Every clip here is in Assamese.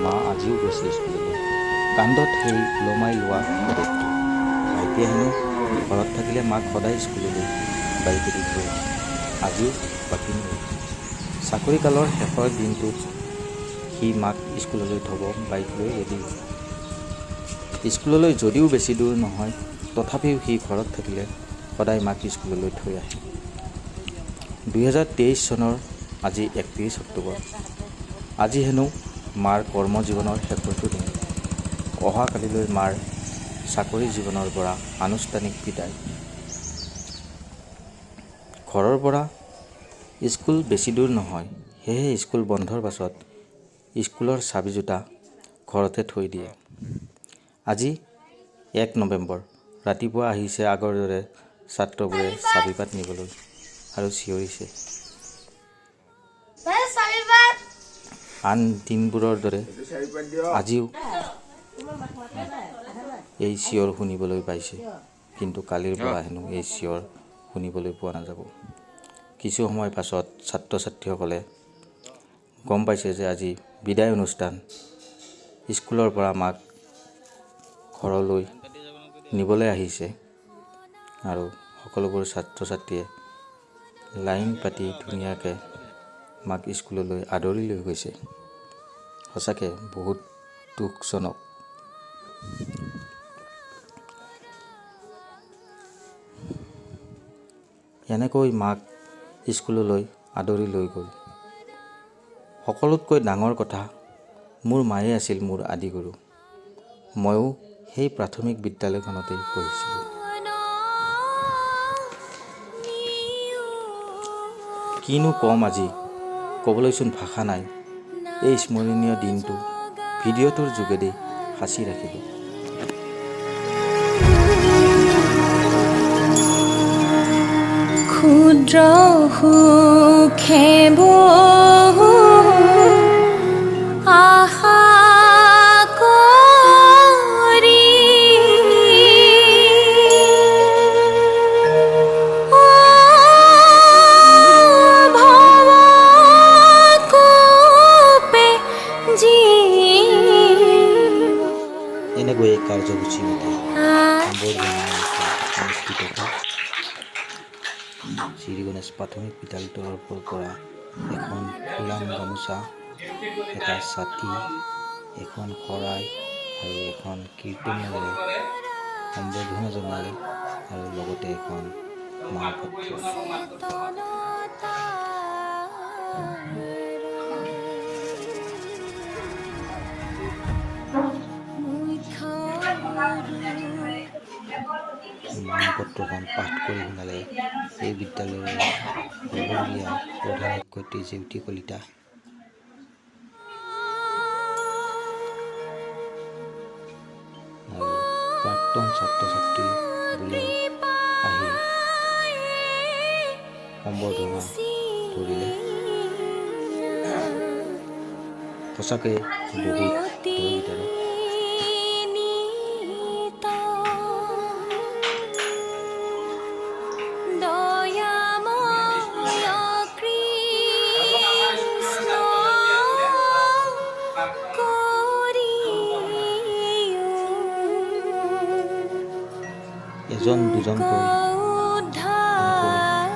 মা আজিও গৈছে স্কুললৈ, কান্ধত সেই ওলমাই লোৱা বেগটো। ভাইটিয়ে হেনো ঘৰত থাকিলে মাক সদায় স্কুললৈ বাইকেদি থৈ আহে, আজিও বাকী নৰ'ল। চাকৰিকালৰ শেষৰ দিনটোত সি মাক স্কুললৈ থ'ব বাইক লৈ ৰেডি। স্কুললৈ যদিও বেছি দূৰ নহয়, তথাপিও সি ঘৰত থাকিলে সদায় মাক স্কুললৈ থৈ আহে। 2023 চনৰ আজি 31 অক্টোবৰ। আজি হেনো মাৰ কৰ্মজীৱনৰ শেষৰটো দিন। অহাকালিলৈ মাৰ চাকৰি জীৱনৰ পৰা আনুষ্ঠানিক বিদায়। ঘৰৰ পৰা স্কুল বেছি দূৰ নহয়, সেয়েহে স্কুল বন্ধৰ পাছত স্কুলৰ চাবি জোতা ঘৰতে থৈ দিয়ে। আজি 1 নৱেম্বৰ। ৰাতিপুৱা আহিছে আগৰ দৰে ছাত্ৰবোৰে চাবিপাত নিবলৈ আৰু চিঞৰিছে। আন দিনবোৰৰ দৰে আজিও এই চিঞৰ শুনিবলৈ পাইছে, কিন্তু কালিৰ পৰা হেনো এই চিঞৰ শুনিবলৈ পোৱা নাযাব। কিছু সময় পাছত ছাত্ৰ ছাত্ৰীসকলে গম পাইছে যে আজি বিদায় অনুষ্ঠান, স্কুলৰ পৰা মাক ঘৰলৈ নিবলৈ আহিছে আৰু সকলোবোৰ ছাত্ৰ ছাত্ৰীয়ে লাইন পাতি ধুনীয়াকৈ মাক স্কুললৈ আদৰি লৈ গৈছে। সঁচাকৈ বহুত দুখজনক। এনেকৈ মাক স্কুললৈ আদৰি লৈ গ'ল। সকলোতকৈ ডাঙৰ কথা, মোৰ মায়ে আছিল মোৰ আদিগুৰু। ময়ো সেই প্ৰাথমিক বিদ্যালয়খনতেই পঢ়িছিলোঁ। কিনো ক'ম আজি, ক'বলৈচোন ভাষা নাই। এই স্মৰণীয় দিনটো ভিডিঅ'টোৰ যোগেদি সাঁচি ৰাখিলোঁ। ক্ষুদ্ৰ সুখে বহু আশা কৰি, অ ভৱ কোপে জীৱ। এনেকৈয়ে কাৰ্যসূচী মতে সম্বৰ্ধনা অনুষ্ঠান অনুষ্ঠিত হ'ল। শ্ৰী গণেশ প্ৰাথমিক বিদ্যালয়ৰ তৰফৰ পৰা এখন ফুলাম গামোচা, এটা ছাতি, এখন শৰাই আৰু এখন কীৰ্তনীয়াৰে সম্বৰ্ধনা জনালে আৰু লগতে এখন মানপত্ৰ। মানপত্ৰখন পাঠ কৰি শুনালে এই বিদ্যালয়ৰ হ'বলগীয়া প্ৰধান শিক্ষয়িত্ৰী জেউতি কলিতা আৰু প্ৰাক্তন ছাত্ৰ ছাত্ৰীবোৰেও আহি সম্বৰ্ধনা কৰিলে। সঁচাকৈয়ে বহুত হৃদয়। দয়াময় কৃষ্ণ কৰিও এজন দুজনকৈ উদ্ধাৰ।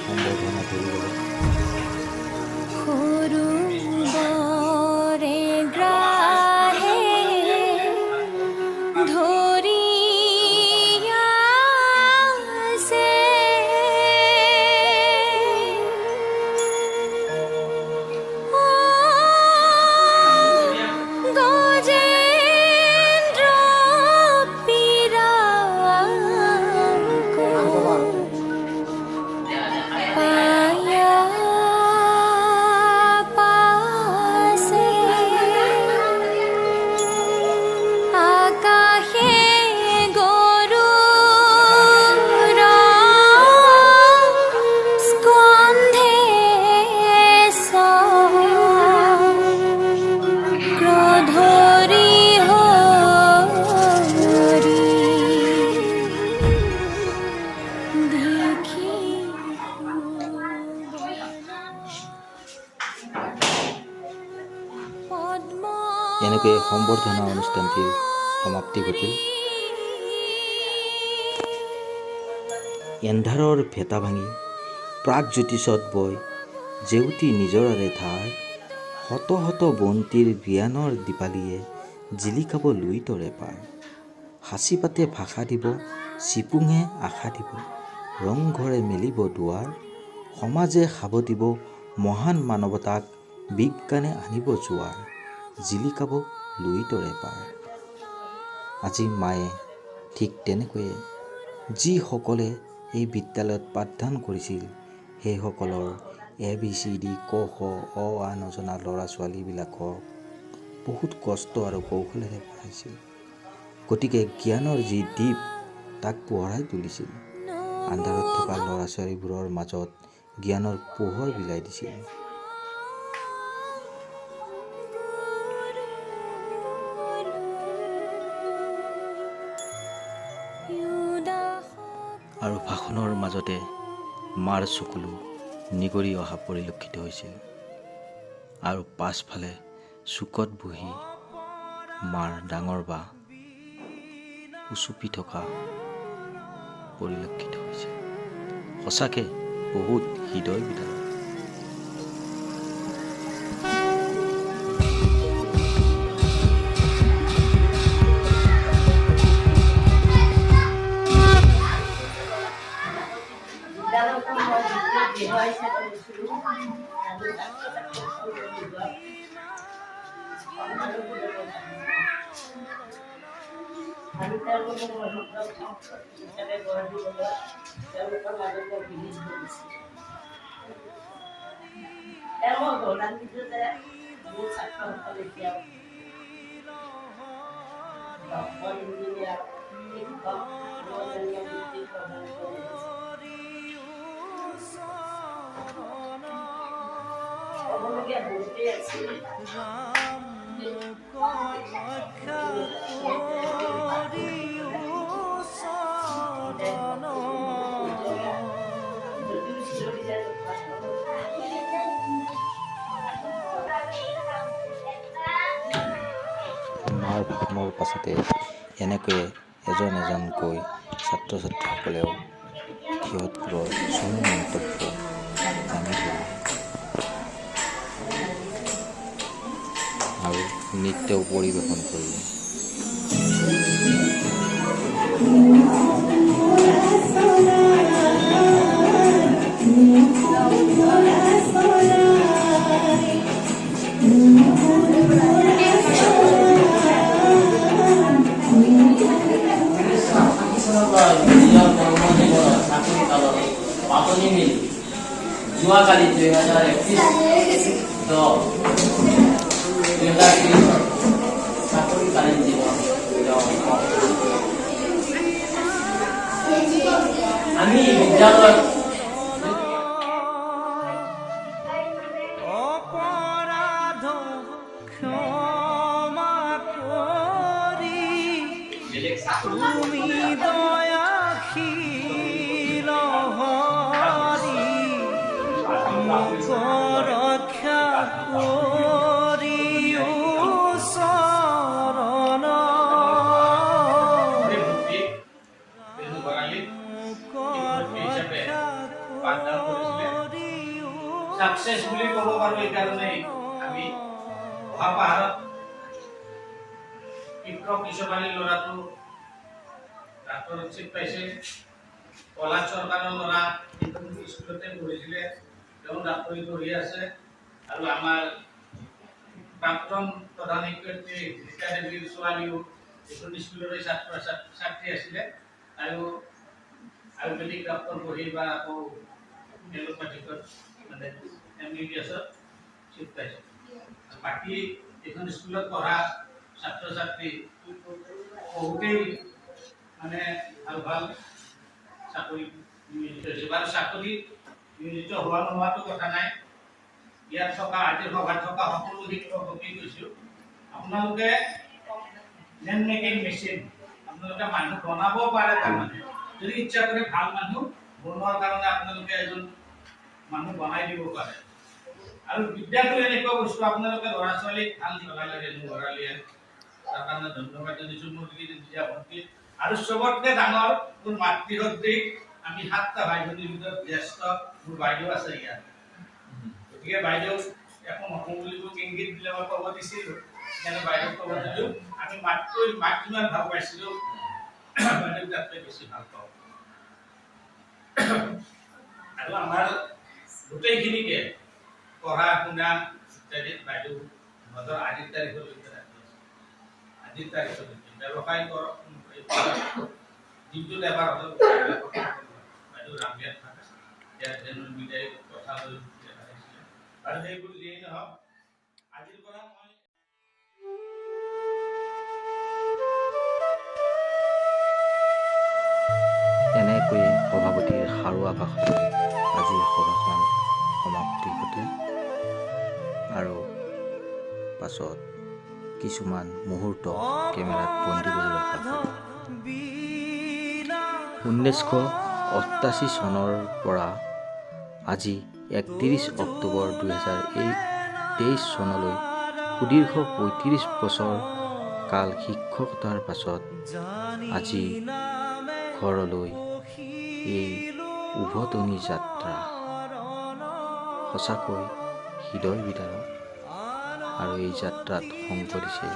সম্বৰ্ধনা কৰিবলৈ সৰু বৰে গ্ৰাহে ধৰিয়াছে, অ গজেন্দ্ৰ। এনেকৈয়ে সম্বৰ্ধনা অনুষ্ঠানটিৰ সমাপ্তি ঘটিল। এন্ধাৰৰ ভেটা ভাঙি প্ৰাগজ্যোতিষত বৈ জেউতি নিজৰাৰে ধাৰ, শত শত বন্তিৰ জ্ঞানৰ দীপালীয়ে জিলিকাব লুইতৰে পাৰ। সাঁচিপাতে ভাষা দিব, চিপুঙে আশা দিব, ৰংঘৰে মেলিব দুৱাৰ, সমাজে সাৱটিব মহান মানৱতাক, বিজ্ঞানে আনিব জোৱাৰ, জিলিকাব লুইতৰে পাৰ। আজি মায়ে ঠিক তেনেকৈয়ে যিসকলে এই বিদ্যালয়ত পাঠদান কৰিছিল সেইসকলৰ এ বি চি ডি ক খ অ আ নজনা ল'ৰা ছোৱালীবিলাকক বহুত কষ্ট আৰু কৌশলেৰে পঢ়াইছিল। গতিকে জ্ঞানৰ যি দ্বীপ তাক পোহৰাই তুলিছিল। আন্ধাৰত থকা ল'ৰা ছোৱালীবোৰৰ মাজত জ্ঞানৰ পোহৰ বিলাই দিছিল। আৰু ভাষণৰ মাজতে মাৰ চকুলো নিগৰি অহা পৰিলক্ষিত হৈছিল। আৰু পাছফালে চুকত বহি মাৰ ডাঙৰ বা উচুপি থকা পৰিলক্ষিত হৈছিল। সঁচাকৈ বহুত হৃদয় বিদাৰক। আমি তেওঁলোকক হিচাপে গঢ় দিবলৈ তেওঁলোকৰ মাজত মই বিলীন হৈ গৈছিলোঁ। তেওঁ মই গৌৰৱান্বিত যে মোৰ ছাত্ৰসকল এতিয়াও ডক্টৰ, ইঞ্জিনিয়াৰ, শিক্ষক, অন্যান্য বৃত্তিত কৰ্মৰত হৈ আছে। ক'বলগীয়া বহুতেই আছিল। যদিও চিৰবিদায় মাৰ ভাষণৰ পাছতে এনেকৈয়ে এজন এজনকৈ ছাত্ৰ ছাত্ৰীসকলেও সিহঁতবোৰৰ চমু মন্তব্য দাঙি ধৰিলে আৰু নৃত্যও পৰিৱেশন কৰিলে। নিজৰ কৰ্মজীৱনৰ চাকৰি কালত পাতনি মেলি যোৱাকালি 2031/10/2023ত চাকৰিকালীন জীৱন তেওঁ সমাপ্ত কৰিলে। আমি বিদ্যালয়ত অপৰাধ ক্ষমা কৰি তুমি দয়াশীল হৰি, মোক ৰক্ষা কৰিও চৰণ। ভৰ্তি বেনু ভৰালী শিক্ষয়িত্ৰী হিচাপে পাঠদান কৰিছিলে। ছাকচেছ বুলি ক'ব পাৰোঁ এইকাৰণেই, আমি অহা পাহাৰত শিক্ষক ইছব আলীৰ ল'ৰাটো ডাক্তৰত চিট পাইছে। প্ৰহ্লাদ চৰকাৰৰ ল'ৰা এইখন স্কুলতে পঢ়িছিলে, তেওঁ ডাক্তৰী পঢ়ি আছে। আৰু আমাৰ প্ৰাক্তন প্ৰধান শিক্ষয়িত্ৰী ৰীতা দেৱীৰ ছোৱালীও এইখন স্কুলৰে ছাত্ৰ ছাত্ৰী আছিলে আৰু আয়ুৰ্বেদিক ডাক্তৰ পঢ়ি বা আকৌ এলোপাথিকত মানে এমবিবিএছত চিট পাইছে। বাকী এইখন স্কুলত পঢ়া ছাত্ৰ ছাত্ৰী বহুতেই মানে ভাল ভাল চাকৰি নিয়োজিত হৈছে। বাৰু, চাকৰি নিয়োজিত হোৱা নোহোৱাটো কথা নাই। ইয়াত থকা, আজিৰ সভাত থকা সকলো শিক্ষককে কৈছোঁ, আপোনালোকে মেন মেকিং মেচিন, আপোনালোকে মানুহ বনাব পাৰে। তাৰমানে যদি ইচ্ছা কৰে ভাল মানুহ বনোৱাৰ কাৰণে আপোনালোকে এজন মানুহ বনাই দিব পাৰে। আৰু বিদ্যাটো এনেকুৱা বস্তু, আপোনালোকে ল'ৰা ছোৱালীক ভাল জনালে, ৰেণু ভৰালীয়ে, তাৰ কাৰণে ধন্যবাদ জনাইছোঁ। মোৰ নিজা ভণ্টি আৰু চবতকৈ ডাঙৰ মোৰ মাতৃসদৃশ, আমি 7টা ভাই ভনীৰ ভিতৰত জ্যেষ্ঠ মোৰ বাইদেউ আছে ইয়াত। গতিকে বাইদেউ একো নকওঁ বুলি মোক ইংগিত দিলে, মই ক'ব দিছিলোঁ, সেইকাৰণে বাইদেউক ক'ব দিলোঁ। আমি মাতকৈ মাক যিমান ভাল পাইছিলোঁ, বাইদেউক তাতকৈ বেছি ভাল পাওঁ। আৰু আমাৰ গোটেইখিনিকে পঢ়া শুনা ইত্যাদিত বাইদেউ নজৰ আজিৰ তাৰিখলৈকে ৰাখি আছে। আজিৰ তাৰিখলৈকে ব্যৱসায় কৰক, দিনটোত এবাৰ হ'লেও বাইদেউ ৰামদিয়াত থাকে। ইয়াত ৰেণুৰ মিলাই কথা লৈ আহিছিলে। আৰু সেইবোৰ যিয়েই নহওক, আজিৰ পৰা মই এনেকৈয়ে সভাপতিৰ সাৰুৱা ভাষণেৰে আজিৰ সভাখন সমাপ্তি ঘটে আৰু পাছত কিছুমান মুহূৰ্ত কেমেৰাত বন্দী কৰি ৰখা হ'ল। 1988 চনৰ পৰা আজি 31 অক্টোবৰ 2023 চনলৈ সুদীৰ্ঘ 35 বছৰ কাল শিক্ষকতাৰ পাছত আজি ঘৰলৈ এই উভতনি যাত্ৰা সঁচাকৈ হৃদয় বিদাৰক। আৰু এই যাত্ৰাত সংগ দিছে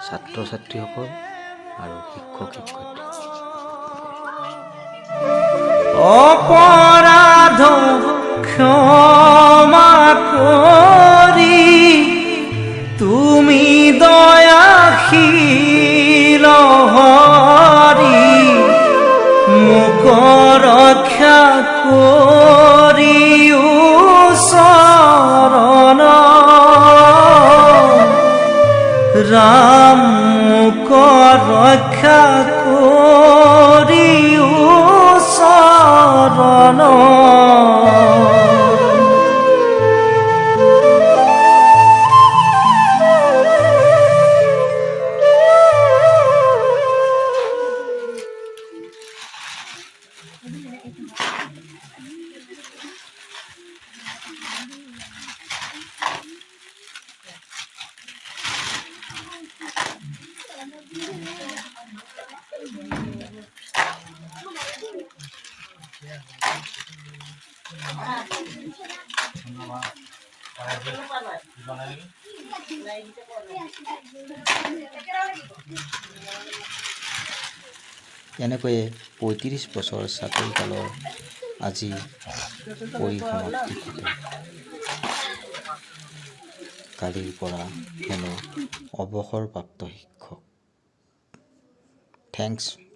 ছাত্ৰ ছাত্ৰীসকল আৰু শিক্ষক শিক্ষয়িত্ৰী। অপৰাধ ক্ষমা কৰি তুমি দয়াশীল হৰি, মোক ৰক্ষা কৰিও চৰণ। ৰাম, মোক ৰক্ষা কৰিও চৰণ। এনেকৈয়ে 35 বছৰ চাকৰিকালৰ আজি পৰিসমাপ্তি ঘটে। কালিৰ পৰা হেনো অৱসৰপ্ৰাপ্ত শিক্ষক। Thanks.